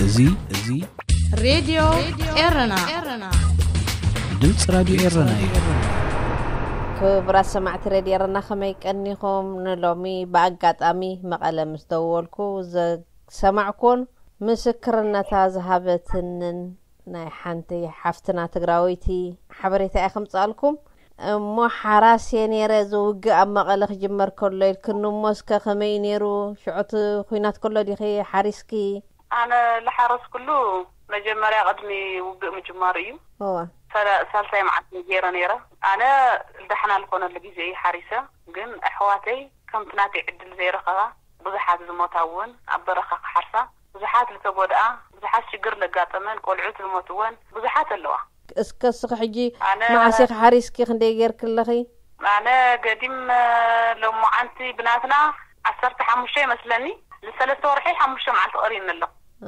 እዚ፣ እዚ ሬድዮ ኤረና፣ ድምፂ ራድዮ ኤረና እዩ። ክቡራት ሰማዕቲ ሬድዮ ኤረና፣ ከመይ ቀኒኹም? ንሎሚ ብኣጋጣሚ መቐለ ምስ ደወልኩ፣ ዘሰማዕኩን ምስክርነታ ዝሃበትንን ናይ ሓንቲ ሓፍትና ትግራወይቲ ሓበሬታ እየ ከምጻልኩም። እሞ ሓራስ እየ ነይረ፣ እዚ ውግእ ኣብ መቐለ ክጅመር ከሎ ኢልክኒ፣ እሞ እስከ ከመይ እዩ ነይሩ? ሽዑ እቲ ኲናት ከሎ ዲኺ ሓሪስኪ? ኣነ ዝሓረስኩሉ መጀመርያ ቅድሚ ውግእ ምጅማሩ እዩ። እዋ። ሰላ-፣ ሳልሳይ መዓልቲ ገይረ ነይረ። ኣነ ዳሕና ዝኾነሉ ግዜ እዩ ሓሪሰ፣ ግን ኣሕዋተይ ከምቲ ናተይ ዕድል ዘይረኸባ፣ ብዙሓት ዝሞታ እውን ኣብ በረኻ ክሓርሳ፣ ብዙሓት ዝተጎድኣ፣ ብዙሓት ሽግር ዘጋጠመን ቆልዑት ዝሞትወን ብዙሓት ኣለዋ። እስከ እስኺ ሕጂ ኣነ መዓስ ኢኺ ሓሪስኪ፣ ክንደይ ጌርኪ ኣለኺ? ኣነ ገዲም፣ እ፣ ሎማዓንቲ ብናትና ዓሰርተ ሓሙሽተ ይመስለኒ፣ ንሰለስተ ወርሒ ሓሙሽተ መዓልቲ ቀሪኒ ኣሎ።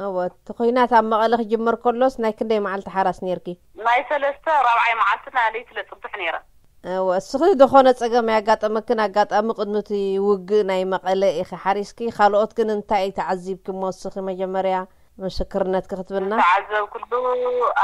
እወ፣ እቲ ኹናት ኣብ መቐለ ክጅመር ከሎስ ናይ ክንደይ መዓልቲ ሓራስ ኔርኪ? ናይ ሰለስተ ራብዓይ መዓልቲ ናይ ለይቲ ለጽብሕ ነይረ። እወ፣ እስኺ ዝኾነ ጸገም ኣያጋጠመክን? ኣጋጣሚ ቅድሚ እቲ ውግእ ናይ መቐለ ኢኺ ሓሪስኪ፣ ካልኦት ግን እንታይ ተዓዚብኪ እሞ እስኺ መጀመርያ ምስክርነትኪ ክትብልና? ዝተዓዘብኩሉ፣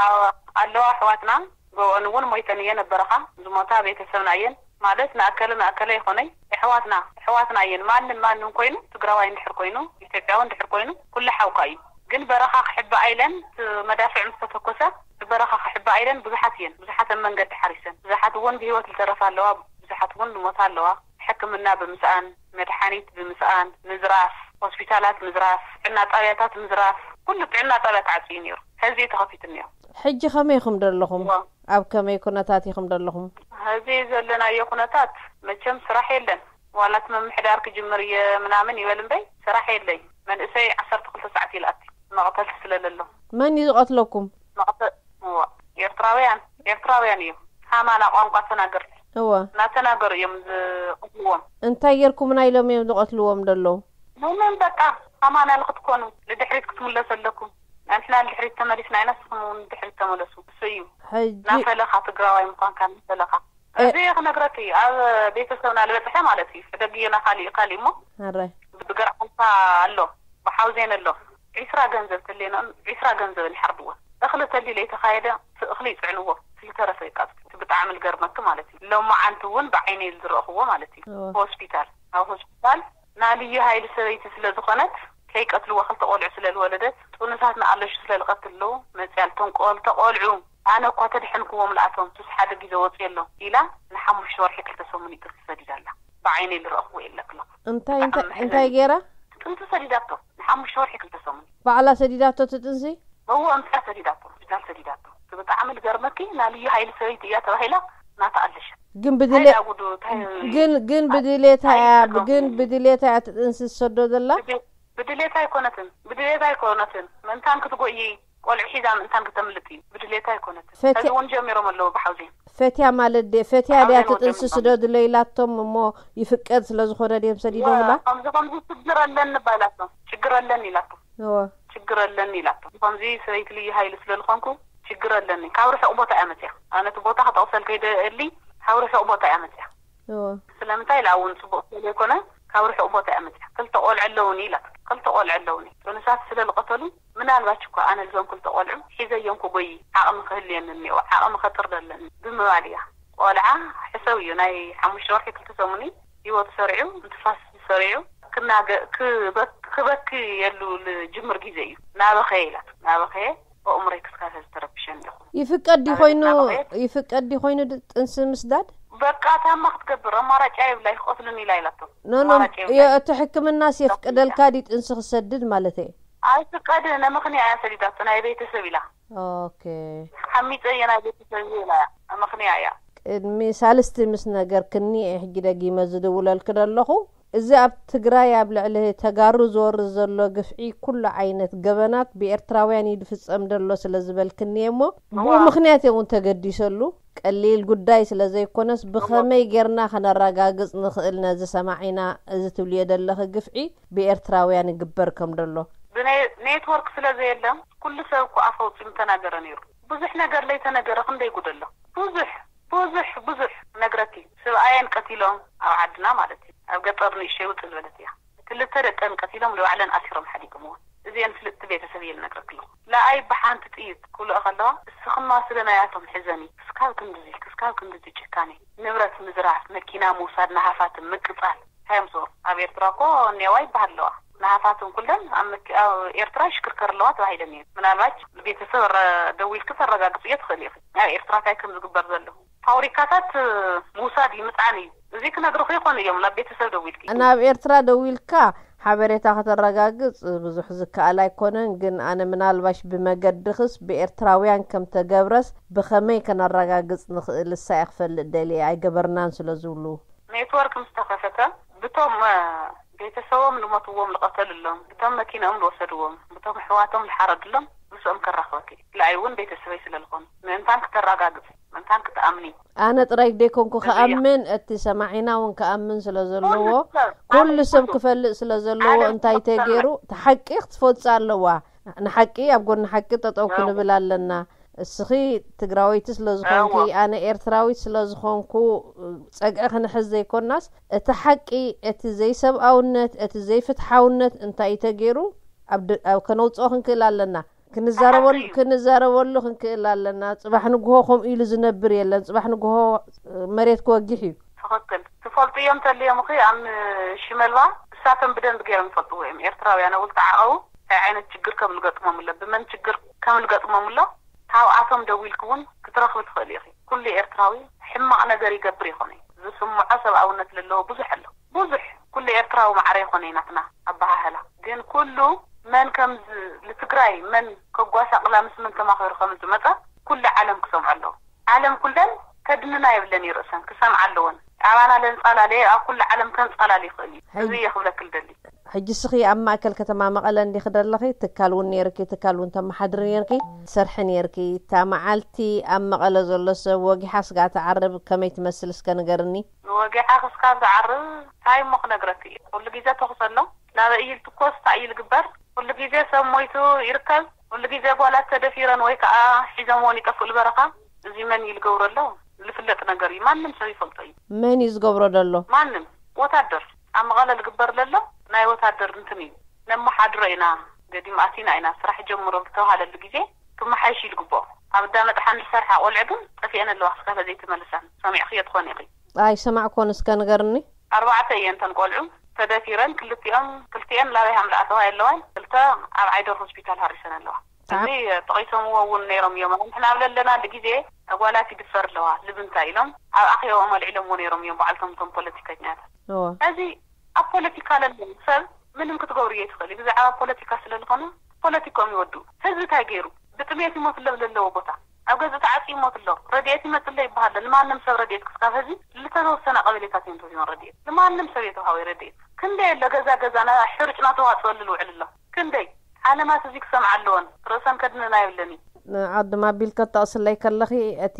ኣዋ፣ ኣለዋ ኣሕዋትና፣ ገበኦን እውን ሞይተን እየን ኣብ በረኻ። ዝሞታ ቤተሰብና እየን፣ ማለት ንኣከለ ንኣከለ ይኾነይ፣ ኣሕዋትና፣ ኣሕዋትና እየን። ማንም ማንም ኮይኑ፣ ትግራዋይ እንድሕር ኮይኑ፣ ኢትዮጵያዊ እንድሕር ኮይኑ፣ ኩሉ ሓውካ እዩ። ግን በረኻ ክሕብኣ ኢለን፣ እቲ መዳፍዕ ምስ ተተኮሰ፣ ብበረኻ ክሕብኣ ኢለን ብዙሓት እየን። ብዙሓት ኣብ መንገዲ ሓሪሰን። ብዙሓት እውን ብህይወት ዝተረፋ ኣለዋ፣ ብዙሓት እውን ዝሞታ ኣለዋ። ሕክምና ብምስኣን፣ መድሓኒት ብምስኣን፣ ምዝራፍ፣ ሆስፒታላት ምዝራፍ፣ ጥዕና ጣብያታት ምዝራፍ፣ ኩሉ ጥዕና ጣብያ ተዓፅዩ ነይሩ። ሕዚ እዩ ተኸፊቱ እኒኦ። ሕጂ ከመይ ኢኹም ዘለኹም? እዋ። ኣብ ከመይ ኩነታት ኢኹም ዘለኹም? ሕዚ ዘለናዮ ኩነታት መቸም ስራሕ የለን። ዋላ እቲ ምምሕዳር ክጅምር እየ ምናምን ይበል እምበይ፣ ስራሕ የለይ። መንእሰይ ዓሰርተ ክልተ ሰዓት ይልኣቲ፣ መቕተልቲ ስለ ዘሎ። መን እዩ ዝቐትለኩም? መቕተ-፣ እዋ፣ ኤርትራውያን፣ ኤርትራውያን እዮም። ሃማና ቋንቋ ተናገርቲ። እዋ። እናተናገሩ እዮም ዝቐትልዎም። እንታይ ጌርኩምና ኢሎም እዮም ዝቐትልዎም ዘለዉ? ምንም በቃ፣ ሃማና ክትኮኑ፣ ንድሕሪት ክትምለሱ ኣለኩም። ንሕና ንድሕሪት ተመሊስና ኢና፣ ንስኹም እውን ንድሕሪት ተመለሱ። እሱ እዩ። ሕጂ ናፈለኻ ትግራዋይ ምዃንካ፣ ናፈለኻ። እ- እዚ ክነግረኪ፣ ኣብ ቤተሰብና ዝበፅሐ ማለት እዩ። ሕደግዮና ካሊእ፣ ካሊእ እሞ ኣራይ። ብገርዓልታ ኣሎ፣ ብሓውዜን ኣሎ። ዒስራ ገንዘብ ተሌኖን፣ ዒስራ ገንዘብን ይሓርድዎ። እኽሊ ተሊ ለይተኻየደ፣ እቲ እኽሊ ይፅዕንዎ፣ እቲ ዝተረፈ ይቃፅል። እቲ ብጣዕሚ ዝገርመኪ ማለት እዩ። ሎማዓንቲ እውን ብዓይነይ ዝረእኽዎ ማለት እዩ። እወ። ሆስፒታል፣ ኣብ ሆስፒታል፣ ናልዩ ሃይሊ ሰበይቲ ስለ ዝኾነት፣ ከይቀትልዎ ክልተ ቆልዑ ስለ ዝወለደት፣ ጥኑሳት ንኣለሹ ስለ ዝቐትልዎ፣ መፅያ ልተንቆል ተቆልዑ። ኣነ እኳ ተድሐንክዎም ልኣቶም፣ ሱስ ሓደ ግዜ ወፅየ ኣሎ ኢላ፣ ንሓሙሽተ ወርሒ ክልተ ሰሙን ይጥንሲ ሰዲዳ ኣላ። ብዓይነይ ዝረእኽዎ የለክሎ። እንታይ፣ ብጣዕሚ እንታይ፣ መሕዘኒ። እንታይ ገይራ? ጥንሲ ሰዲዳቶ፣ ንሓሙሽተ ወርሒ ክልተ ሰሙን። ባዕላ ሰዲዳቶ ትጥንሲ? እዎ፣ ኣምፅያ ሰዲዳቶ፣ ሆስፒታል ሰዲዳቶ። ብጣዕሚ ዝገርመኪ፣ ናልዩ ሃይሊ ሰበይቲ እያ ተባሂላ፣ ናታ ኣለሸ። ግን ብድሌ-፣ እንታይ ደኣ ጉዱ፣ እንታይ ግን፣ ግን ብድሌታ እንታይ እያ፣ ጸገም? ግን ብድሌታ እያ ትጥንሲ ትሰዶ ዘላ? ብድ-፣ ብድሌታ ኣይኮነትን፣ ብድሌታ ኣይኮነትን። ምእንታን ክትጎዪ፣ ቆልዑ ሒዛ ምእንታን ክተምልጥ እዩ። ብድሌታ ኣይኮነትን። ፈትያ ሕዚ እውን ጀሚሮም ኣለዉ ብሓውዜን። ፈትያ ማለት ድየ? ፈትያ ድያ ሓውዜን ወፂኦም ትጥንስስ ዶ ኣለዉ። ድሎ ኢላቶም እሞ ይፍቀድ ስለ ዝኾነ ድዮም ሰዲዶምላ? ከምዚ፣ ከምዚ ችግር ኣለኒ እባ ኢላቶም። ችግር ኣለኒ ኢላቶም። እወ። ችግር ኣለኒ ኢላቶም። ከምዚ ሰበይቲ ልዩ ሃይሊ ስለ ዝኾንኩ ችግር ኣለኒ። ካብ ርሑቕ ቦታ እያ መፅያ። ኣነ እቲ ቦታ ክጠቕሰልካ ይደሊ፣ ካብ ርሑቕ ቦታ እያ መፅያ። እወ። ስለምንታይ ኢላ እውን ፅቡቕ ስለ ዘይኮነ፣ ካብ ርሑቕ ቦታ እያ መፅያ። ክልተ ቆልዑ ኣለውኒ ኢላት። ክልተ ቆልዑ ኣለውኒ። ጥኑሳት ስለ ዝቐተሉ፣ ምናልባች እኳ ኣነ እዞም ክልተ ቆልዑ ሒዘዮም ክጎይ ዓቕሚ ክህልየኒ እኒኦ፣ ዓቕሚ ከጥር ኣለኒ ብምባል እያ። ቆልዓ ሕሰብ እዩ፣ ናይ ሓሙሽተ ወርሒ ክልተ ሰሙን እዩ። ህይወቱ ሰሪዑ፣ እንትፋስ ሰሪዑ፣ ክናገ-፣ ክበክ-፣ ክበኪ የሉ ልጅምር ግዜ እዩ። ናበኸየ ኢላት። ናበኸየ ኣእምሮይ ክሳብ ሕዚ ተረቢሸ እኒኹ። ይፍቀድ ድዩ ማለት ኮይኑ፣ ናበኸየ ይፍቀድ ድዩ ኮይኑ ድ-፣ ጥንሲ ምስዳድ? በቃ ታማ ክትገብር ኣማራጭ የብላ፣ ይኽቐትሉኒ ኢላ ኢላቶ። ኖ፣ ኖ፣ ኣማራጭ የብላ። የ-፣ እቲ ሕክምናስ የፍቅደልካ ድዩ ጥንሲ ክሰድድ ማለት እየ? ኣይፍቀድን፣ ኣመኽንያ እያ ሰዲዳቶ፣ ናይ ቤተሰብ ኢላ። ኦኬ። ሓሚፀ እየ ናይ ቤተሰብ ኢላ እያ፣ ኣመኽንያ እያ። ቅድሚ ሳልስቲ ምስ ነገርክኒ እየ ሕጂ ደጊመ ዝድውለልኪ ዘለኹ። እዚ ኣብ ትግራይ ኣብ ልዕሊ ተጋሩ ዝወርድ ዘሎ ግፍዒ፣ ኩሉ ዓይነት ገበናት ብኤርትራውያን እዩ ዝፍጸም ዘሎ ስለ ዝበልክኒ እየ እሞ፣ እዋ። ብኡ ምኽንያት እየ እውን ተገዲሰሉ። ቀሊል ጉዳይ ስለ ዘይኮነስ፣ እዋ። ብኸመይ ጌርና ከነረጋግጽ ንኽእል ነዚ ሰማዒና፣ እዚ ትብልዮ ዘለኺ ግፍዒ ብኤርትራውያን ይግበር ከም ዘሎ? ብኔ-፣ ኔትወርክ ስለ ዘየለ፣ ኩሉ ሰብ እኮ ኣፍ ኣውጺኡ ምተናገረ ነይሩ። ብዙሕ ነገር ለይተነገረ ክንደይ ጉድ ኣሎ። ብዙሕ፣ ብዙሕ፣ ብዙሕ ነግረኪ። ስብኣየን ቀቲሎም ኣብ ዓድና ማለት እዩ። ኣብ ገጠር ንእሽተይ ውፅእ ዝበለት እያ። ክልተ ደቀን ቀቲሎም ንባዕለን ኣሲሮም ሓዲጎምወን። እዚአን ፍልጥቲ ቤተሰብ እየ ዝነግረክ ኣለኹ። ለኣይ ብሓንቲ ጥይት ክውልኦ ከለዋ፣ እስኽማ ስለ ናያቶም ሕዘኒ፣ ክስካብ ክንድዚ፣ ክስካብ ክንድዚ ጭካኔ፣ ንብረት ምዝራፍ፣ መኪና ምውሳድ፣ ንሃፋትም ምቅጻል። እንታይ እዮም ዝገብሩ? ኣብ ኤርትራ እኮ እኔዋ ይበሃል ኣለዋ። ንሃፋትም ኩለን ኣብ መኪ-፣ ኣብ ኤርትራ ይሽክርከር ኣለዋ ተባሂለን እየን። ምናልባት ቤተሰብ ኣረ-፣ ደዊልኪ ተረጋግጽዮ ትኽእሊ ኢኺ። ኣብ ኤርትራ እንታይ ከም ዝግበር ዘሎ። ፋብሪካታት ምውሳድ እዩ፣ ምጽዓን እዩ። እዚ ክነግርኹ ይኾኑ እዮም ናብ ቤተሰብ ደዊልኪ። ናብ ኤርትራ ደዊልካ ሓበሬታ ከተረጋግጽ ብዙሕ ዝከኣል ኣይኮነን፣ ግን ኣነ ምናልባሽ ብመገድኽስ ብኤርትራውያን ከም ተገብረስ ብኸመይ ከነረጋግጽ ንኽእል? እሳ እየ ክፈልጥ ደልየ፣ ኣይገበርናን ስለ ዝብሉ። ኔትወርክ ምስ ተኸፈተ ብቶም፣ እ፣ ቤተሰቦም ዝሞትዎም ዝቐተሉሎም፣ ብቶም መኪንኦም ዝወሰድዎም፣ ብቶም ኣሕዋቶም ዝሓረዱሎም ምስኦም ከራኽበኪ። ብፍላይ እውን ቤተሰበይ ስለ ዝኾኑ ምእንታን ክተረጋግጽ፣ ምእንታን ክትኣምኒ። ኣነ ጥራይ ደይኮንኩ እዚኣ። ክኣምን፣ እቲ ሰማዒና እውን ክኣምን ስለ ዘለዎ፣ ኩሉ ሰብ፣ ኩሉ ሰብ ኩሉ። ክፈልጥ ስለ ዘለዎ፣ ዓለም እንታይ ትፈልጥ ተገይሩ፣ ዘላ። እቲ ሓቂ ክትፈልጥ ኣለዋ። ንሓቂ ኣብ ጎኒ ሓቂ ጠጠው እዎ። ክንብል ኣለና። እስኺ ትግራወይቲ ስለ ዝኾንኪ፣ እዎ። ኣነ ኤርትራዊት ስለ ዝኾንኩ፣ ጸግዒ ክንሕዝ ዘይኮናስ፣ እቲ ሓቂ፣ እቲ ዘይሰብኣውነት፣ እቲ ዘይፍትሓውነት እንታይ እዩ ተገይሩ፣ ኣብ ድ-፣ ኣብ ከነውጽኦ ክንክእል ኣለና። ክንዛረበሉ፣ ሓቂ እዩ። ክንዛረበሉ ክንክእል ኣለና። ጽባሕ ንግሆ ከምኡ ኢሉ ዝነብር የለን። ጽባሕ ንግሆ፣ እ፣ መሬት ክወግሕ እዩ። ትኽክል። ትፈልጥዮ እንተልዮም፣ እኺ፣ ኣብ ሽመልባ እሳቶም ብደንብ ገይሮም ይፈልጥዎ እዮም። ኤርትራውያን ኣብኡ ዝተዓቐቡ እንታይ ዓይነት ችግር ከም ዝገጥሞም ኣሎ፣ ብመን ችግር ከም ዝገጥሞም ኣሎ፣ ካብኣቶም ደዊልኪ እውን ክትረኽቢ ትኽእሊ ኢኺ። ኩሉ ኤርትራዊ ሕማቕ ነገር ይገብር ይኾነ። ዝስምዖ ሰብኣውነት ዘለዎ ብዙሕ ኣሎ። ብዙሕ። ኩሉ ኤርትራዊ ማዕረ ይኾነ ናትና ኣበሃህላ። ግን ኩሉ መን ከም ዝ-፣ ንትግራይ መን ከጓሳቕላ ምስ መን ተማኺሩ ከም ዝመጸ ኩሉ ዓለም ክሰምዖ ኣለዎ። ዓለም ኩለን ከድንና የብለን እዩ ርእሰን፣ ክሰምዓ ኣለወን። ኣባና ለንጻላለየ ኣብ ኩሉ ዓለም ከንጻላል ይኽእል እዩ። ሕጂ እዚ እየ ክብለኪ ልደሊ። ሕጂ እስኺ ኣብ ማእከል ከተማ መቐለ እንዲኺ ደለኺ፣ ትካል እውን ነይርኪ፣ ትካል እውን ተመሓድሪ ነይርኪ፣ ትሰርሒ ነይርኪ። እታ መዓልቲ ኣብ መቐለ ዘሎ ሰብ ወጊሓ ስጋዕ ትዓርብ ከመይ ትመስል እስከ ንገርኒ? ወጊሓ ክስካብ ትዓርብ እንታይ እሞ ክነግረኪ እዩ? ኩሉ ግዜ ተኹሲ ኣሎ። ናበይ እዩ ዝትኮስ? እንታይ እዩ ዝግበር? ኩሉ ግዜ ሰብ ሞይቱ ይርከብ። ኩሉ ግዜ ጓላት ተደፊረን ወይ ከዓ ሒዞምዎን ይጠፍኡ ልበረኻ። እዚ መን እዩ ዝገብሮ ኣሎ? ዝፍለጥ ነገር እዩ። ማንም ሰብ ይፈልጦ እዩ። መን እዩ ዝገብሮ ዘሎ? ማንም። ወታደር። ኣብ መቐለ ዝግበር ዘሎ ናይ ወታደር እንትን እዩ። ነመሓድሮ ኢና። ገዲም ኣቲና ኢና። ስራሕ ጀምሮ ብተባሃለሉ ግዜ ክመሓየሽ እዩ ዝግብኦ። ኣብ እንዳ መጥሓን ዝሰርሓ ቆልዑ ግን ጠፊአን ኣለዋ። ክሳብ ዘይተመልሳን ሰሚዕኽዮ ትኾኒ ኢኺ። ኣይሰማዕኩን፣ እስከ ንገርኒ። ኣርባዕተ እየን እተን ቆልዑ ተደፊረን፣ ክልቲኦም፣ ክልቲኤን ላበይ ሃም ዝኣተዋ የለዋን፣ ክልተ ኣብ ዓይደር ሆስፒታል ሃሪሰን ኣለዋ። ታ- እዚ ጠቒሶምዎ እውን ነይሮም እዮም። ንሕና ኣብ ዘለናሉ ግዜ ኣጓላት ይድፈር ኣለዋ፣ ልብንታ ኢሎም ኣብ ኣኼባኦም ኣልዒሎምዎ ነይሮም እዮም፣ በዓልቶም እቶም ፖለቲከኛታት። እወ። እዚ ኣብ ፖለቲካ ለሎ ሰብ ምንም ክትገብርዮ ይትኽእል እዩ። ብዛዕባ ፖለቲካ ስለ ዝኾነ ፖለቲኮም ይወድኡ። ህዝቢ እንታይ ገይሩ? ብጥሜት ይሞት ኣሎ ኣብ ዘለዎ ቦታ። ኣብ ገዝኡ ተዓጽዩ ይሞት ኣሎ። ረድኤት ይመጽእ ኣሎ ይበሃል ኣሎ። ንማንም ሰብ ረድኤት ክስካብ ህዝቢ ዝተወሰነ ቀበሌታት እዮም ተዚሞም ረድኤት። ንማንም ሰብ የተውሃወ ረድኤት። ክንደይ ኣሎ ገዛ ገዛ ና-፣ ሕርጭ ናተዋጽኦሉ ዝውዕል ኣሎ። ክንደይ ዓለማት እዚ ክሰምዓ ኣለወን። ርእሰን ከድንና የብለን እዩ። ዓድም ኣቢልከ እተቕስለይ ከለኺ፣ እቲ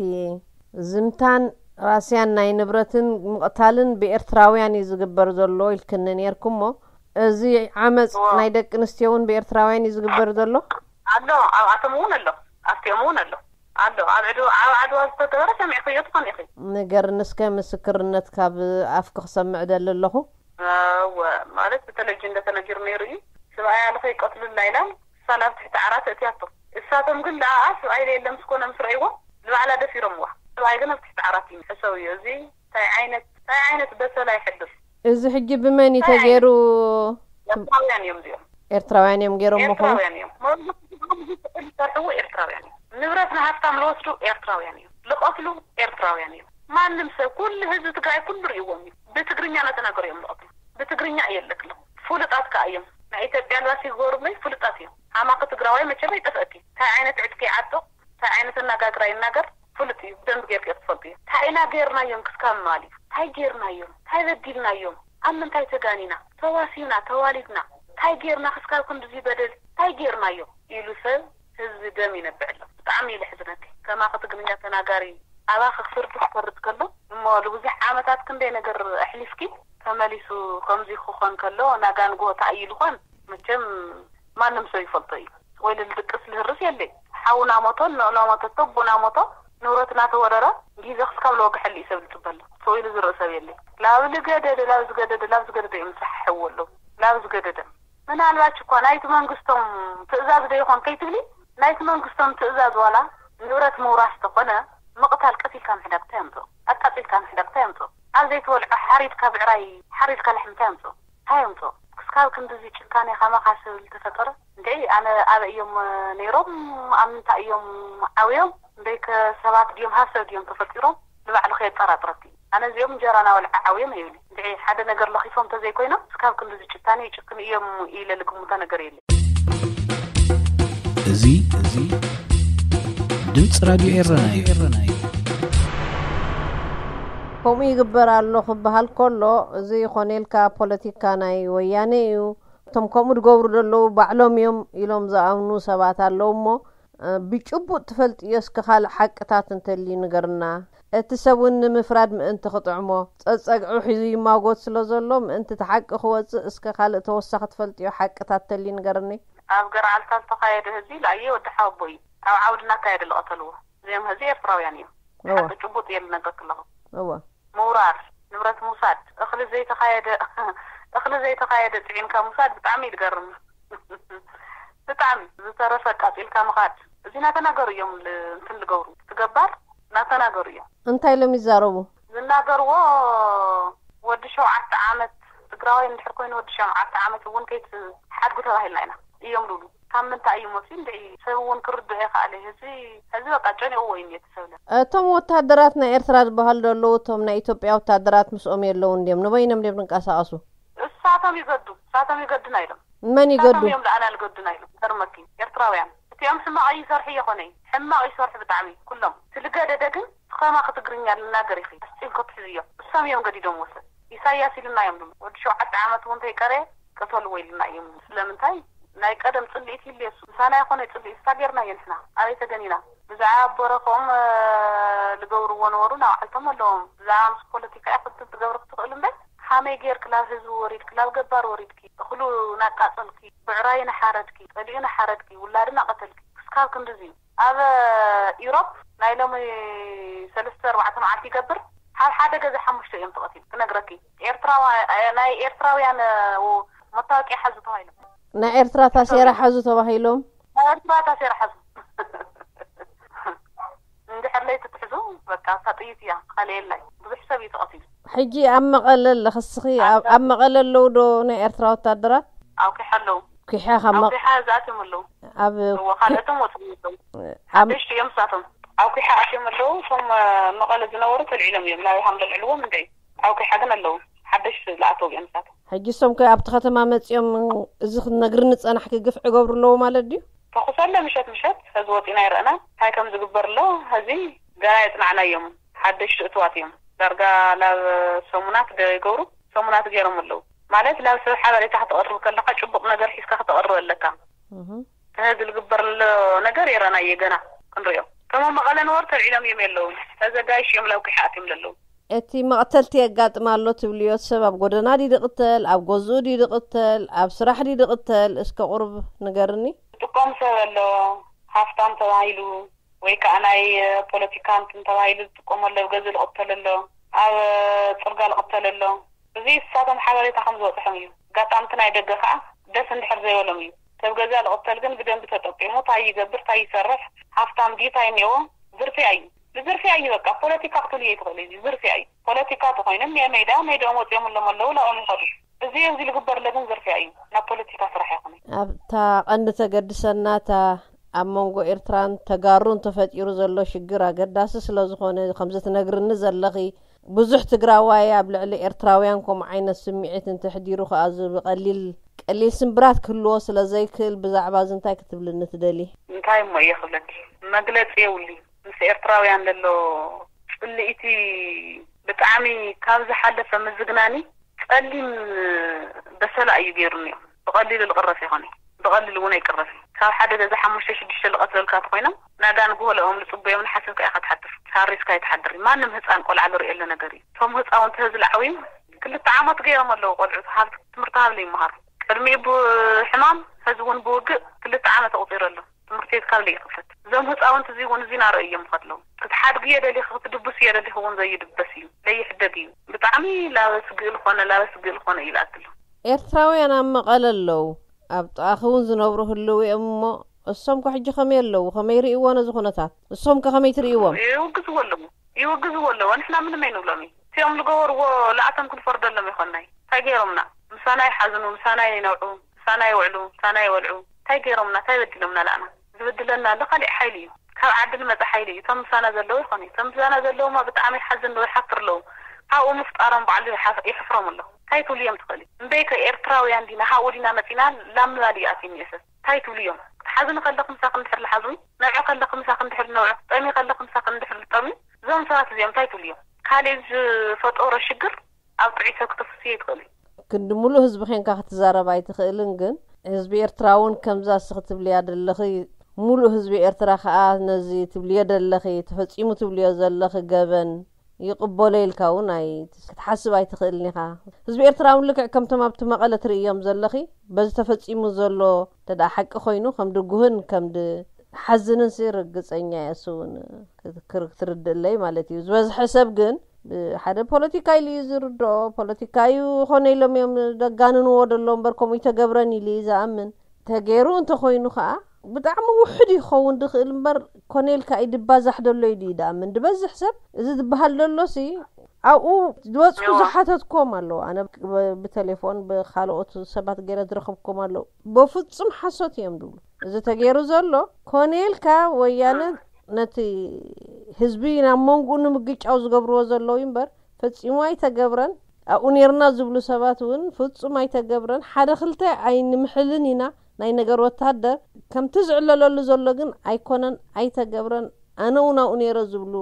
ዝምታን ራስያን ናይ ንብረትን ምቕታልን ብኤርትራውያን እዩ ዝግበር ዘሎ ኢልክኒ ነይርኩ እሞ፣ እዚ ዓመጽ እዎ። ናይ ደቂ ኣንስትዮ እውን ብኤርትራውያን እዩ ዝግበር ዘሎ? ኣሎ፣ ኣብኣቶም እውን ኣሎ፣ ኣብቲኦም እውን ኣሎ። ኣሎ፣ ኣብ ዕድ-፣ ኣብ ዓድዋ ዝተገበረ ሰሚዕክዮ ትኾን ኢኺ። ንገርኒ እስከ፣ ምስክርነት ካብ ኣፍኪ ክሰምዕ ደሊ ኣለኹ። እወ፣ ማለት ብተለቪዥን እንደ ተነጊሩ ነይሩ እዩ። ሰብኣያ ንኸይቀትሉላ ኢላ ንሳ ናብ ትሕቲ ዓራት እትያቶ። እሳቶም ግን ደኣ ሰብኣይ ለየለ ምስ ኮነ ምስ ረእይዎ ንባዕላ ደፊሮምዋ። ሰብኣይ ግን ኣብ ትሕቲ ዓራት እዩ። ሕሰብዮ፣ እዚ እንታይ ዓይነት፣ እንታይ ዓይነት በሰላ ይሕድር? እዚ ሕጂ ብመን እዩ እንታይ ተገይሩ? ዓይነት? ኤርትራውያን እዮም እዚኦም። ኤርትራውያን እዮም ገይሮምኹም? ኤርትራውያን እዮም። መብዛሕትኦም ዝስዕሉ ዝሰርሕዎ ኤርትራውያን እዮም። ንብረት ንሃፍታም ዝወስዱ ኤርትራውያን እዮም። ዝቐትሉ ኤርትራውያን እዮም። ማንም ሰብ፣ ኩሉ ህዝቢ ትግራይ ኩሉ ርእይዎም እዩ። ብትግርኛ እናተናገሩ እዮም ዝቐትሉ። ብትግርኛ እየ ኣለክሎም። ፍሉጣት ከኣ እዮም። ናይ ኢትዮጵያ ኤምባሲ ዝገበሩ እምበይ ፍሉጣት እዮም። ሓማኺ ትግራዋይ መቸም ኣይጠፍአኪ። እንታይ ዓይነት ዕጥቂ ይዓጥቕ፣ እንታይ ዓይነት ኣነጋግራ ይናገር ፍሉጥ እዩ። ብደንቢ ጌርኪ ክትፈልጡ እዩ። እንታይ ኢና ጌርናዮም ክስካብ ምባል እዩ። እንታይ ጌርናዮም? እንታይ በዲልናዮም? ኣብ ምንታይ ተጋኒና? ተዋሲብና፣ ተዋሊድና። እንታይ ጌርና ክስካብ ክንድዚ በደል? እንታይ ጌርናዮም? ኢሉ ሰብ ህዝቢ ደም ይነብዕ ኣሎ። ብጣዕሚ እዩ ለሕዝነኪ። ከማኺ ትግርኛ ተናጋሪ ኣባኺ ፍርዲ ክፈርድ ከሎ እሞ፣ ንብዙሕ ዓመታት ክንደይ ነገር ኣሕሊፍኪ፣ ተመሊሱ ከምዚ ክኾን ከሎ፣ ናጋ ንግሆ እንታይ እዩ ዝኾን? መቸም ማንም ሰብ ይፈልጦ እዩ። ወይ ልድቅስ ልህርስ የለይ። ሓውና ሞቶ፣ ንዕሎ ሞቶ፣ ተቡና ሞቶ፣ ንብረትና ተወረረ፣ ግዜ ክስካብ ለወግሐሉ እዩ ሰብ ዝጽበ ኣሎ። ሰው ኢሉ ዝርኢ ሰብ የለይ። ላብ ዝገደደ፣ ላብ ዝገደደ፣ ላብ ዝገደደ እዮም ዝሰሓሕዎ ኣለዉ። ላብ ዝገደደ። ምናልባች እኳ ናይቲ መንግስቶም ትእዛዝ ዶ ይኾን ከይትብሊ፣ ናይቲ መንግስቶም ትእዛዝ ዋላ ንብረት ምውራስ ተኾነ፣ ምቕታል፣ ቀቲልካ ምሕዳግ እንታይ የምፅኦ? ኣቃፂልካ ምሕዳግ እንታይ የምፅኦ? ኣብ ዘይትበልዖ ሓሪድካ ብዕራይ፣ ሓሪድካ ላሕሚ እንታይ የምፅኦ? እንታይ የምፅኦ? ክስካብ ክንድዚ ጭካኔ ካማኻ ሰብ ዝተፈጠረ? እንድዒ ኣነ ኣበይ እዮም ነይሮም? ኣብ ምንታይ እዮም ዓብዮም? እምበይከ ሰባት ድዮም ሃሰብ ድዮም ተፈጢሮም? ንባዕልኺ የጠራጥረኪ። ኣነ እዚኦም እንጀራ ናበልዓ ዓብዮም እየ ኢሉ። እንድዒ ሓደ ነገር ለኺፎም ተዘይኮይኖም፣ እስካብ ክንድዚ ጭካኔ ይጭክኑ እዮም ኢለ ልግምቶ ነገር የለን። እዚ፣ እዚ ድምፂ ራድዮ ኤረና እዩ። ከምኡ ይግበር ኣሎ ክበሃል ከሎ፣ እዚ ኮነ ኢልካ ፖለቲካ ናይ ወያነ እዩ። እቶም ከምኡ ዝገብሩ ዘለዉ ባዕሎም እዮም ኢሎም ዝኣምኑ ሰባት ኣለዉ እሞ፣ እ፣ ብጭቡጥ ትፈልጥዮ እስከ ካልእ ሓቅታት እንተልዩ ንገርና። እቲ ሰብ እውን ንምፍራድ ምእንቲ ክጥዕሞ፣ ጸጸግዑ ሒዙ ይማጎት ስለ ዘሎ፣ ምእንቲ እቲ ሓቂ ክወጽእ እስከ ካልእ ተወሳኺ ትፈልጥዮ ሓቅታት እንተልዩ ንገርኒ። ኣብ ገርዓልታ ዝተኻየደ ህዝቢ ላየ ወዲ ሓወቦ እዩ። ኣብ ዓውዲ እናካየደ ዝቐተልዎ። እዚኦም ህዝቢ ኤርትራውያን እዮም። እወ። ሓቂ ጭቡጥ እየ ዝነግረክ ኣለኹ። እወ። ምውራር፣ ንብረት ምውሳድ፣ እኽሊ ዘይተኻየደ፣ እኽሊ ዘይተኻየደ ጽዒንካ ምውሳድ ብጣዕሚ እዩ ዝገርም። ብጣዕሚ። ዝተረፈ ኣቃጺልካ ምኻድ። እዚ እናተናገሩ እዮም ል-፣ እንትን ዝገብሩ። እቲ ገባር እናተናገሩ እዮም። እንታይ ኢሎም ይዛረቡ? ዝናገርዎ ወዲ ሸውዓተ ዓመት ትግራዋይ እንድሕር ኮይኑ ወዲ ሸውዓተ ዓመት እውን ከይትሓድጉ ተባሂልና ኢና እዮም ዝብሉ። ካብ ምንታይ እዩ መፅዩ? እንድዒ ሰብ እውን ክርድኦ ይኽኣል እዩ። ህዝቢ፣ ህዝቢ በቃ ጨኒቕዎ እዩ እኒኦ እቲ ሰብ ለ። እቶም ወታደራት ናይ ኤርትራ ዝበሃሉ ዘለዉ፣ እቶም ናይ ኢትዮጵያ ወታደራት ምስኦም የለውን ድዮም? ንበይኖም ድዮም ዝንቀሳቐሱ? እሳቶም ይገዱ፣ እሳቶም ይገዱና ኢሎም። መን ይገዱ? እሳቶም እዮም ለኣና ልገዱና ኢሎም። ገርመኪ፣ ኤርትራውያን። እቲኦም ሕማቕ ይሰርሑ ይኾነ፣ ሕማቕ ይሰርሑ ብጣዕሚ፣ ኩሎም። ትልገደደ ግን፣ ትኸማ ክትግርኛ ልናገር ኢኺ። ኣስጢም ክትሕዝዮ። እሶም እዮም ገዲዶም ወሰድ። ኢሳያስ ኢሉና እዮም ድም። ወዲ ሸውዓተ ዓመት እውን ተይቀረየ፣ ቅተልዎ ኢሉና እዮም። ስለምንታይ? ናይ ቀደም ጽልኢት ይልየሱ። ምሳና ይኾነ ጽልኢት፣ እሳ ጌርናዮ ንሕና። ኣበይ ተገኒና? ብዛዕባ በረኽኦም፣ እ፣ ልገብርዎ ነበሩ፣ ናባዕልቶም ኣለዎም። ብዛዕባ ምስ ፖለቲካ ኢኺ ክትብል ትገብሪ ክትኽእል እምበር፣ ሃመይ ጌርኪ ላብ ህዝቢ ወሪድኪ፣ ላብ ገባር ወሪድኪ፣ እኽሉ ናቃጸልኪ፣ ብዕራዩ ናሓረድኪ፣ ጸሊኡ ናሓረድኪ፣ ውላዱ ናቐተልኪ፣ ክስካብ ክንድዚ እዩ። ኣብ ኢሮፕ ናይ ሎሚ ሰለስተ ኣርባዕተ መዓልቲ ይገብር፣ ኣብ ሓደ ገዛ ሓሙሽተ እዮም ተቐቲሉ። ክነግረኪ፣ ኤርትራዋ-፣ ናይ ኤርትራውያን፣ እ፣ መታወቂያ ሓዙ ተባሂሎም። ናይ ኤርትራ ታሴራ ሓዙ ተባሂሎም። ናይ ኤርትራ ታሴራ ሓዙ። እንድሕር ለይቲ ትሕዙ፣ በቃ፣ እታ ጥይት እያ፣ ካልእ የላይ። ብዙሕ ሰብ እዩ ተቐቲሉ። ሕጂ ኣብ መቐለ ኣለኺ እስኺ? ኣብ፣ ኣብ መቐለ ኣለዉ ዶ ናይ ኤርትራ ወታደራት? ኣብ ኪሓ ኣለዉ። ኪሓ ካብ ኣብ መ-፣ ኪሓ ዝኣትዮም ኣለዉ። ኣብ እዎ፣ ኪ-፣ ካልኦቶም ወፅኦም ኣለዉ። ኣብ ሓደሽቲ እዮም ንሳቶም። ኣብ ኪሓ ኣትዮም ኣለዉ። እቶም፣ እ፣ መቐለ ዝነበሩ ተልዒሎም እዮም። ናብ ሃምለ ልዕልዎም እንደ እዩ። ኣብ ኪሓ ግን ኣለዉ። ሓደሽቲ ዝኣተዉ እዮም ንሳቶም። ሕጂ እሶም ከ ኣብቲ ከተማ መፂኦም እዚ ክትነግርኒ ዝፀናሕኪ ግፍዒ ይገብሩ ኣለዉ ማለት ድዩ? ተኹስ ኣለ ምሸት ምሸት፣ ሕዚ ወፂና ይረአና። እንታይ ከም ዝግበር ኣሎ፣ ሕዚ ገና የፅናዕናዮም። ሓደሽቲ እትዋት እዮም። ዳርጋ ላብ ሰሙናት ዶ ይገብሩ? ሰሙናት ገይሮም ኣለዉ። ማለት ላብ ሰብ ሓበሬታ ክተቕርብ ከለኻ ጭቡቕ ነገር ሒዝካ ክተቕርብ ኣለካ። እህ። ሕዚ ዝግበር ዘሎ ነገር የረናየ ገና ክንሪኦ። እቶም ኣብ መቐለ ነበሩ ተልዒሎም እዮም የለዉ። ሕዚ ኣጋይሽ እዮም ላብ ኪሓ ኣትዮም ዘለዉ። እቲ መቕተልቲ የጋጥም ኣሎ ትብልዮ ሰብ ኣብ ጎደና ድዩ ዝቕተል? ኣብ ገዝኡ ድዩ ዝቕተል? ኣብ ስራሕ ድዩ ዝቕተል? እስከ ቁሩብ ንገርኒ። ዝጥቀም ሰብ ኣሎ፣ ሃፍታም ተባሂሉ፣ ወይ ከዓ ናይ፣ እ፣ ፖለቲካ እንትን ተባሂሉ ዝጥቀም ኣሎ፣ ኣብ ገዝኡ ዝቕተል ኣሎ፣ ኣብ፣ እ፣ ጽርጋ ዝቕተል ኣሎ። እዚ ንሳቶም ሓበሬታ ከም ዝበጽሖም እዩ። ኣጋጣሚ እቲ ናይ ደገ ከዓ ደስ እንድሕር ዘይበሎም እዩ። ሰብ ገዛ ዝቕተል ግን ብደንቢ ተጠቂሙ፣ ታይ ይገብር፣ ታይ ይሰርሕ፣ ሃፍታም ድዩ፣ ታይ እኒኦ፣ ዝርፊያ እዩ። ብዝርፊያ እዩ በቃ። ፖለቲካ ክትብልዮ ኣይትኽእሊ፣ እዚ ዝርፊያ እዩ። ፖለቲካ ተኾይኑ እኒኦ ሜዳ፣ ሜዳኦም ወፂኦም እሎም ኣለዉ፣ ላኦም ይኸዱ። እዚ ኣብዚ ዝግበር ዘሎ ግን ዝርፊያ እዩ። ናብ ፖለቲካ ስራሕ ኣይኮነን። ኣብታ ቀንዲ ተገድሰና፣ እታ ኣብ መንጎ ኤርትራን ተጋሩን ተፈጢሩ ዘሎ ሽግር ኣገዳሲ ስለ ዝኾነ፣ ከምዚ ትነግርኒ ዘለኺ፣ ብዙሕ ትግራዋይ ኣብ ልዕሊ ኤርትራውያን ከምኡ ዓይነት ስምዒት እንተሕዲሩ ከኣ፣ እዚ ብቐሊል፣ ቀሊል ስምብራት ክህልዎ ስለ ዘይክእል፣ ብዛዕባ እዚ እንታይ ክትብልኒ ትደሊ? እንታይ እሞ እየ ክብለኪ? መግለጺ የብሉይ። ምስ ኤርትራውያን ዘሎ ጽልኢቲ ብጣዕሚ ካብ ዝሓለፈ ምዝግናኒ ጸሊም በሰላ እዩ ገይሩኒ። ብቐሊሉ ዝቕረፍ ኣይኮነን። ብቐሊሉ እውን ኣይቅረፍን። ካብ ሓደ ገዛ ሓሙሽተ ሽዱሽተ ዝቐትለልካ ተኾይኖም፣ ናጋ ንግሆ ለኦም ዝጽበዮም ንሓሰብካ ኢኻ ትሓድር። ተሃሪስካ ኣይትሓድር። ማንም ህጻን ቆልዓ ዝርእየሉ ነገር እዩ። እቶም ህጻውንቲ ህዚ ዝዓብዩ ክልተ ዓመት ገይሮም ኣለዉ ቆልዑ። ሃብ-፣ ትምህርቲ ሃብለ ይመሃሩ። ቅድሚኡ ብሕማም፣ ሕዚ እውን ብውግእ ክልተ ዓመት ኣቑጺሩ ኣሎ። ትምህርቲ ቤት ካብ ለይኽፈት። እዞም ህፃውንቲ እዚ እውን እዚ ናረእ እዮም ከለዉ። ክትሓድግዮ ደሊኺ፣ ክትድብስዮ ደሊኺ እውን ዘይድበስ እዩ። ለይሕደግ እዩ። ብጣዕሚ ላበ ስግእል ኾነ፣ ላበ ስግእል ኾነ እዩ ዝኣክል። ኤርትራውያን ኣብ መቐለ ኣለዉ። ኣብ ጥቓኺ እውን ዝነብሩ ህልው እዮም እሞ፣ እሶም ከ ሕጂ ከመይ ኣለዉ? ከመይ ይርእይዎ ነዚ ኩነታት? እሶም ከ ከመይ ትርእይዎም? ይውግዝዎ ኣለዉ፣ ይውግዝዎ ኣለዉ። ንሕና ምንም ኣይንብሎም እዩ። እቲኦም ዝገበርዎ ለኣቶም ክንፈርደሎም ይኾንና እዩ። እንታይ ገይሮምና? ምሳና ይሓዝኑ፣ ምሳና ይነውዑ፣ ምሳና ይውዕሉ፣ ምሳና ይበልዑ። እንታይ ገይሮምና? እንታይ በዲሎምና ለኣና? ዝብድለና ኣሎ ካሊእ ሓይሊ እዩ። ካብ ዓዲ ዝመፀ ሓይሊ እዩ። እቶም ምሳና ዘለዉ ይኾኑ እዩ። እቶም ምሳና ዘለዉማ ብጣዕሚ ይሓዝን ኣለዉ፣ ይሓፍር ኣለዉ። ካብኡ ምፍጣሮም ባዕሉ ይሓፍ- ይሕፍሮም ኣሎ። እንታይ ትብልዮም ትኽእል እዩ? እምበይከ ኤርትራውያን ዲና፣ ካብኡ ዲና መፂና፣ ላምና ድዩ ኣትዩ እኒኤሰስ? እንታይ ትብልዮም? ክትሓዝኒ ከለኹ ምሳኺ እንድሕር ልሓዝዊ፣ ነውዒ ከለኹ ምሳኺ እንድሕር ልነውዒ፣ ክትጠሚ ከለኹ ምሳኺ እንድሕር ልጠሚ፣ እዞም ሰባት እዚኦም እንታይ ትብልዮም? ካሊእ ዝፈጠሮ ሽግር ኣብ ጥዒቶ ክተፍስዮ ይትኽእል እዩ። ክንዲ ሙሉእ ህዝቢ ኬንካ ክትዛረብ ኣይትኽእልን፣ ግን ህዝቢ ኤርትራ እውን ከምዛ እስኺ ትብልያ ዘለኺ፣ ሙሉእ ህዝቢ ኤርትራ ከዓ ነዚ ትብልዮ ዘለኺ፣ ተፈጺሙ ትብልዮ ዘለኺ ገበን ይቕበሎ ኢልካ እውን ኣይ- ክትሓስብ ኣይትኽእልን ኢኻ። ህዝቢ ኤርትራ እውን ልክዕ ከምቶም ኣብቲ መቐለ ትርእዮም ዘለኺ፣ በዚ ተፈጺሙ ዘሎ እንተ ደኣ ሓቂ ኮይኑ፣ ከም ድጉህን ከም ድሓዝንን ሲ ርግጸኛ እየ፣ እሱ እውን ክር- ክትርድእለይ ማለት እዩ። ዝበዝሐ ሰብ ግን ብሓደ ፖለቲካ ኢሉ እዩ ዝርድኦ። ፖለቲካ እዩ ኾነ ኢሎም እዮም ደጋንንዎ ደሎ እምበር፣ ከምኡ ይተገብረን ኢሉ እዩ ዝኣምን። ተገይሩ እንተኾይኑ ኸኣ ብጣዕሚ ውሑድ ይኸውን ድኽእል እምበር፣ ኮነ ኢልካ እዩ ድባዛሕ ደሎ ኢሉ እዩ ድኣምን። ድበዝሕ ሰብ እዚ ዝበሃል ደሎሲ ኣብኡ ዝበፅሑ ዝሓተትኩም ኣለዉ። ኣነ ብ- ብቴሌፎን ብካልኦት ሰባት ገይረ ዝረኸብኩም ኣለዉ። በፍጹም ሓሶት እዮም ድብሉ። እዚ ተገይሩ ዘሎ ኮነ ኢልካ ወያነ ነቲ ህዝቢ ናብ መንጉኡ ንምግጫው ዝገብርዎ ዘለዉ እምበር፣ ፈጺሙ ኣይተገብረን። ኣብኡ ኔርና ዝብሉ ሰባት እውን ፍጹም ኣይተገብረን። ሓደ ክልተ ኣይንምሕልን ኢና። ናይ ነገር ወታደር ከምቲ ዝዕለለሉ ዘሎ ግን ኣይኮነን፣ ኣይተገብረን። ኣነ እውን ኣብኡ ኔረ ዝብሉ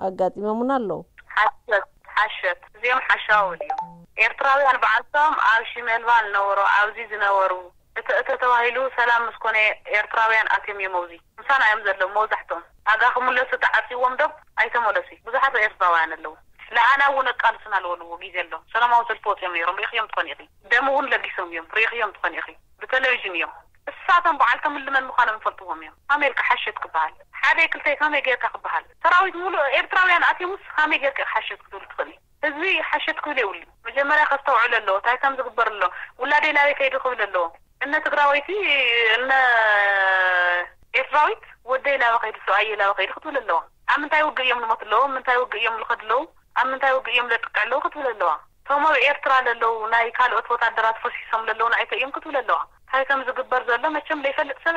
ኣጋጢሞምና ኣለዉ። ሓሸት ሓሸት፣ እዚኦም ሓሻውል እዮም። ኤርትራውያን በዓልቶም ኣብ ሽመልባ ዝነበሩ፣ ኣብዚ ዝነበሩ፣ እተ እተ ተባሂሉ ሰላም ምስ ኮነ ኤርትራውያን ኣትዮም እዮም ኣብዚ። ምሳና እዮም ዘለዉ መብዛሕትኦም። ኣጋ ክምለሱ ተዓጽይዎም ዶብ ኣይተመለሱ። ብዙሓት ኤርትራውያን ኣለዉ። ለኣና እውን ኣቃልስና ዝበልዎ ግዜ ኣሎ። ሰላማዊ ሰልፊ ወፅዮም ነይሮም፣ ሪእኽዮም ትኾን ኢኺ። ደም እውን ለጊሶም እዮም፣ ሪእኽዮም ትኾን ኢኺ። ብቴሌቪዥን እዮም። እሳቶም በዓልቶም ልመን ምዃኖም ይፈልጥዎም እዮም። ኣሜሪካ ሓሸት ክበሃል ሓደ ክልተ ከመይ ጌርካ ክበሃል? ሰራዊት ሙሉእ ኤርትራውያን ኣትዮምስ ከመይ ጌርካ ሓሸት ክትብል ትኽእል? ህዝቢ ሓሸት ክብል የብሉ። መጀመርያ ከስተውዕል ኣለዎ። እንታይ ከም ዝግበር ኣሎ? ውላደይ ናበይ ከይዱ ክብል ኣለዎ። እነ ትግራወይቲ፣ እነ ኤርትራዊት፣ ወደይ ናበ ከይዱ፣ ሰብኣየ ናበ ከይዱ ክትብል ኣለዋ። ኣብ ምንታይ ውግእ እዮም ልሞት ኣለዎ? ምንታይ ውግእ እዮም ልኸድ ኣለዉ? ኣብ ምንታይ ውግእ እዮም ለጥቅዕ ኣለዉ ክትብል ኣለዋ። እቶም ኣብ ኤርትራ ለለዉ ናይ ካልኦት ወታደራት ፈሲሶም ለለዉ ንኣይተ እዮም ክትብል ኣለዋ። እንታይ ከም ዝግበር ዘሎ መቸም ለይፈልጥ ሰብ፣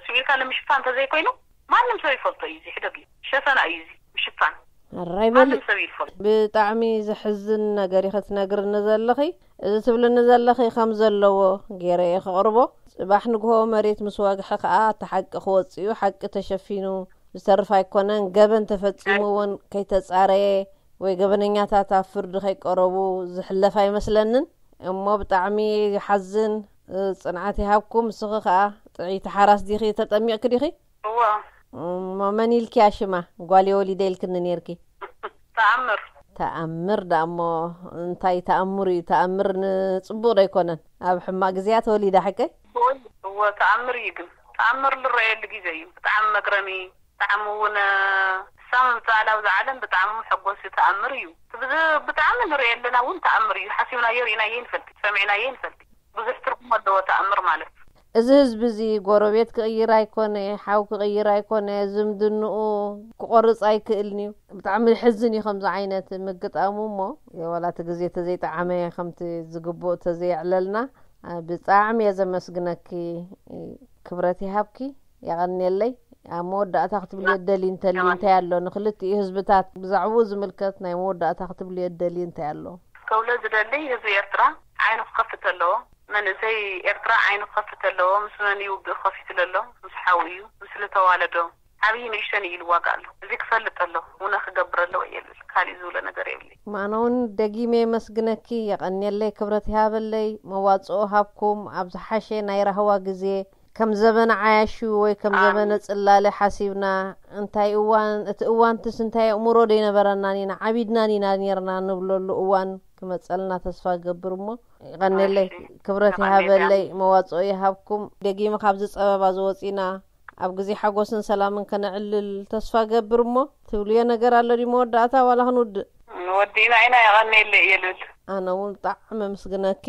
ስቢልካ ንምሽፋን እንተዘይኮይኑ ማንም ሰብ ይፈልጦ እዩ። እዚ ሕደግ እዩ፣ ሸፈና እዩ፣ እዚ ምሽፋን ኣራይ በሊ። ማንም ሰብ ይፈልጦ። ብጣዕሚ ዘሕዝን ነገር ኢኸ ትነግርኒ ዘለኺ። እዚ ትብልኒ ዘለኺ ከም ዘለዎ ገይረ እየ ከቕርቦ። ጽባሕ ንግሆ መሬት ምስ ወግሐ ከኣ እቲ ሓቂ ክወጽእ እዩ። ሓቂ ተሸፊኑ ዝተርፍ ኣይኮነን። ገበን ተፈጺሙ እውን ከይተጻረየ ወይ ገበነኛታት ኣብ ፍርዲ ከይቀረቡ ዝሕለፍ ኣይመስለንን። እሞ ብጣዕሚ ይሓዝን። ጽንዓት ይሃብኩም። ንስኺ ከኣ ጥዕይቲ ሓራስ ዲኺ? ተጠሚቕኪ ዲኺ? እወ። እሞ መን ኢልኪያ ሽማ? ጓልየ ወሊደ ኢልክኒ ኔርኪ። ተኣምር። ተኣምር ደኣ እሞ እንታይ ተኣምር እዩ? ተኣምር ንጽቡቕ ዶ ኣይኮነን? ኣብ ሕማቕ ግዜያ ተወሊዳ ሓቀይ? እወ ተኣምር እዩ ግን። ተኣምር ልረኣየሉ ግዜ እዩ። ብጣዕሚ መግረሚ፣ ብጣዕሚ እውን እሳ ምምጻኣ ኣብዚ ዓለም ብጣዕሚ መሐጎሲ ተኣምር እዩ። ብዝ- ብጣዕሚ ንሪኦ ኣለና እውን ተኣምር እዩ። ሓሲብናዮ ርኢናዮ ይንፈልጥ፣ ሰሚዕናዮ ይንፈልጥ። ብዙሕ ትርጉም ኣለዎ ተኣምር ማለት። እዚ ህዝቢ እዚ ጎረቤት ክቕይር ኣይኮነ፣ ሓው ክቕይር ኣይኮነ፣ ዝምድንኡ ክቆርጽ ኣይክእልን እዩ። ብጣዕሚ ሕዝን እዩ ከምዚ ዓይነት ምግጣሙ እሞ ዋላ እቲ ግዜ ተዘይጠዓመ ከምቲ ዝግብኡ ተዘየዕለልና ብጣዕሚ እየ ዘመስግነኪ። ክብረት ይሃብኪ። የቐንየለይ። ኣብ መወዳእታ ክትብልዮ ደሊ እንተልዩ እንታይ ኣሎ? ንክልቲኡ ህዝብታት ብዛዕባኡ ዝምልከት ናይ መወዳእታ ክትብልዮ ደሊ እንታይ ኣሎ? ከብሎ ዝደሊ ህዝቢ ኤርትራ ዓይኑ ክኸፍት ኣለዎ። መንእሰይ ኤርትራ ዓይኑ ክኸፍት ኣለዎ። ምስ መን እዩ ውግእ ከፊቱ ዘሎ? ምስ ሓው እዩ፣ ምስ ዝተዋለዶ። ዓብዪ ንእሽተን እዩ ኢሉ ዋጋ ኣሎ። እዚ ክፈልጥ ኣለዎ። ውነ ክገብር ኣለዎ እየ ዝብል። ካሊእ ዝብሎ ነገር የብለይ። ማኖውን ደጊመ የመስግነኪ፣ የቐንየለይ፣ ክብረት ይሃበለይ፣ መዋጽኦ ሃብኩም፣ ኣብ ዝሓሸ ናይ ራህዋ ግዜ፣ ከም ዘበነ ዓያሹ ወይ ከም ዘበነ ጽላለ ሓሲብና፣ እንታይ እዋን፣ እቲ እዋንትስ እንታይ ኣእምሮ ደይነበረናን ኢና ዓቢድናን ኢና ኔርና ንብለሉ እዋን ክመጸልና ተስፋ እገብር እሞ፣ ይቐንየለይ፣ ክብረት ይሃበለይ፣ መዋጽኦ ይሃብኩም። ደጊመ ካብዚ ጸበባ ዝወጺና፣ ኣብ ግዜ ሓጎስን ሰላምን ከነዕልል ተስፋ ገብር እሞ፣ ትብልዮ ነገር ኣሎ ድዩ መወዳእታ ዋላ ክንውድእ? ወዲእና ኢና፣ የቐንየለይ እየ ልብል። ኣነ እውን ብጣዕሚ ኣመስግነኪ።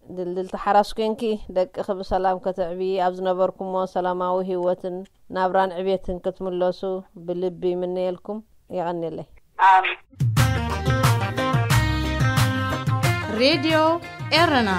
ድልድልቲ ሓራስ ኮንኪ ደቅኺ ብሰላም ከተዕቢ ኣብ ዝነበርኩሞ ሰላማዊ ህይወትን ናብራን ዕቤትን ክትምለሱ ብልቢ ይምነየልኩም። የቐንየለይ። ሬድዮ ኤረና